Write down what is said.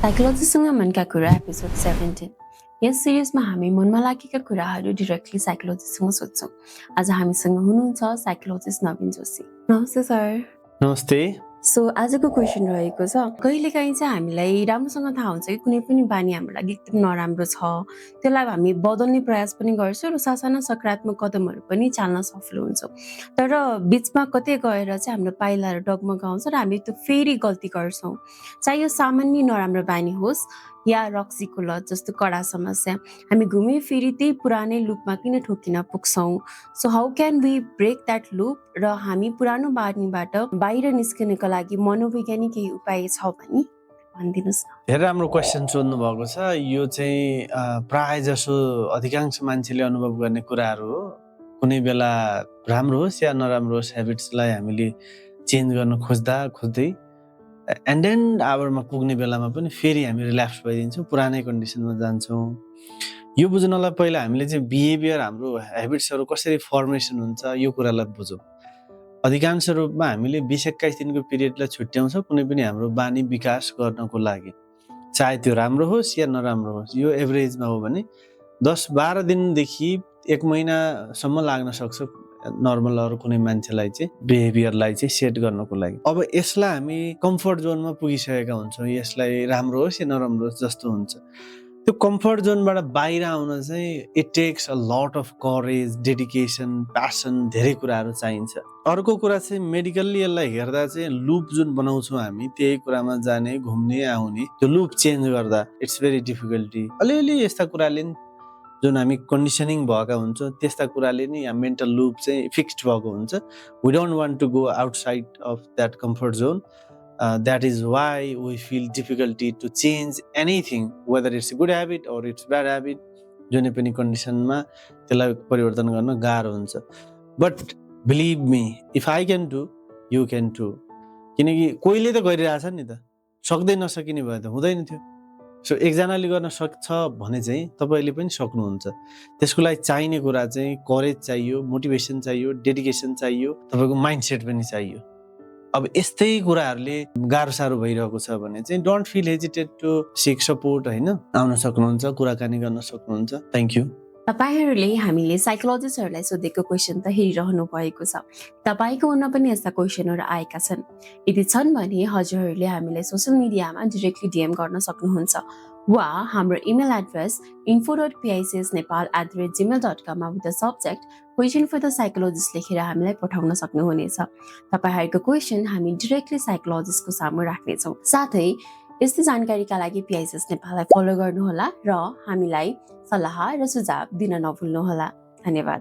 साइकोलोजीसँग मनका कुरा एपिसोड 17। यस सिरिजमा हामी मनमा लागेका कुराहरू डिरेक्टली साइकोलोजीसँग सोध्छौँ। आज हामीसँग हुनुहुन्छ साइकोलोजिस्ट नवीन जोशी। नमस्ते सर। नमस्ते। सो आजको क्वेसन रहेको छ, कहिलेकाहीँ चाहिँ हामीलाई राम्रोसँग थाहा हुन्छ कि कुनै पनि बानी हाम्रो लागि एकदम नराम्रो छ, त्यसलाई हामी बदल्ने प्रयास पनि गर्छौँ र सासाना सकारात्मक कदमहरू पनि चाल्न सफल हुन्छौँ। तर बिचमा कतै गएर चाहिँ हाम्रो पाइलाहरू डगमगाउँछ र हामी त्यो फेरि गल्ती गर्छौँ। चाहे यो सामान्य नराम्रो बानी होस् या रक्सीको लत जस्तो कडा समस्या, हामी घुमे फेरि त्यही पुरानै लुपमा किन ठोकिन पुग्छौँ। So how can we break that loop र हामी पुरानो बानीबाट बाहिर निस्किनको लागि मनोवैज्ञानिक केही उपाय छ भने भनिदिनुहोस् न। धेरै राम्रो क्वेसन सोध्नु भएको छ। यो चाहिँ प्राय जसो अधिकांश मान्छेले अनुभव गर्ने कुराहरू हो। कुनै बेला राम्रो होस् या नराम्रो होस्, हेबिट्सलाई हामीले चेन्ज गर्न खोज्दै एन्ड एन्ड आवरमा पुग्ने बेलामा पनि फेरि हामी रिल्याप्स भइदिन्छौँ, पुरानै कन्डिसनमा जान्छौँ। यो बुझ्नलाई पहिला हामीले चाहिँ बिहेभियर, हाम्रो हेबिट्सहरू कसरी फर्मेसन हुन्छ यो कुरालाई बुझौँ। अधिकांश रूपमा हामीले 20-21 दिनको पिरियडलाई छुट्याउँछौँ कुनै पनि हाम्रो बानी विकास गर्नको लागि, चाहे त्यो राम्रो होस् या नराम्रो होस्। यो एभरेजमा हो भने 10-12 दिनदेखि 1 महिनासम्म लाग्न सक्छ नर्मल अरू कुनै मान्छेलाई चाहिँ बिहेभियरलाई चाहिँ सेट गर्नको लागि। अब यसलाई हामी कम्फर्ट जोनमा पुगिसकेका हुन्छौँ, यसलाई राम्रो होस् या नराम्रो होस् जस्तो हुन्छ। त्यो कम्फर्ट जोनबाट बाहिर आउन चाहिँ it takes a lot of courage, dedication, passion, धेरै कुराहरू चाहिन्छ। अर्को कुरा चाहिँ मेडिकल्ली यसलाई हेर्दा चाहिँ लुप जुन बनाउँछौँ हामी, त्यही कुरामा जाने, घुम्ने, आउने, त्यो लुप चेन्ज गर्दा इट्स भेरी डिफिकल्टी। अलिअलि यस्ता कुराले जुन हामी कन्डिसनिङ भएका हुन्छौँ त्यस्ता कुराले नि यहाँ मेन्टल लुप चाहिँ फिक्स्ड भएको हुन्छ। We don't want to go outside of that comfort zone. That is why we feel difficulty to change anything, whether it's a good habit or it's bad habit. जुनै पनि कन्डिसनमा त्यसलाई परिवर्तन गर्न गाह्रो हुन्छ। But believe me, if I can do you can too. किनकि कोहीले त गरिरहेछ नि त, सक्दै नसकिने भए त हुँदैन थियो। सो एकजनाले गर्न सक्छ भने चाहिँ तपाईँले पनि सक्नुहुन्छ। त्यसको लागि चाहिने कुरा चाहिँ करेज चाहियो, मोटिभेसन चाहियो, डेडिकेसन चाहियो, तपाईँको माइन्डसेट पनि चाहियो। अब यस्तै कुराहरूले गाह्रो साह्रो भइरहेको छ भने चाहिँ don't feel hesitate to seek support, होइन, आउन सक्नुहुन्छ, कुराकानी गर्न सक्नुहुन्छ। Thank you. तपाईहरूले हामीले साइकोलोजिस्टहरूलाई सोधेको क्वेसन त हेरिरहनु भएको छ। तपाईँको मनमा पनि यस्ता क्वेसनहरू आएका छन्। यदि छन् भने हजुरहरूले हामीलाई सोसियल मिडियामा डिरेक्टली डिएम गर्न सक्नुहुन्छ वा हाम्रो email address info.picsnepal@gmail.com with the subject question for the psychologist लेखेर हामीलाई पठाउन सक्नुहुनेछ। तपाईँहरूको क्वेसन हामी डिरेक्टली साइकोलोजिस्टको सामु राख्नेछौँ। साथै यस्तै जानकारीका लागि पिआइसिएस नेपाललाई फलो गर्नुहोला र हामीलाई सल्लाह र सुझाव दिन नभुल्नुहोला। धन्यवाद।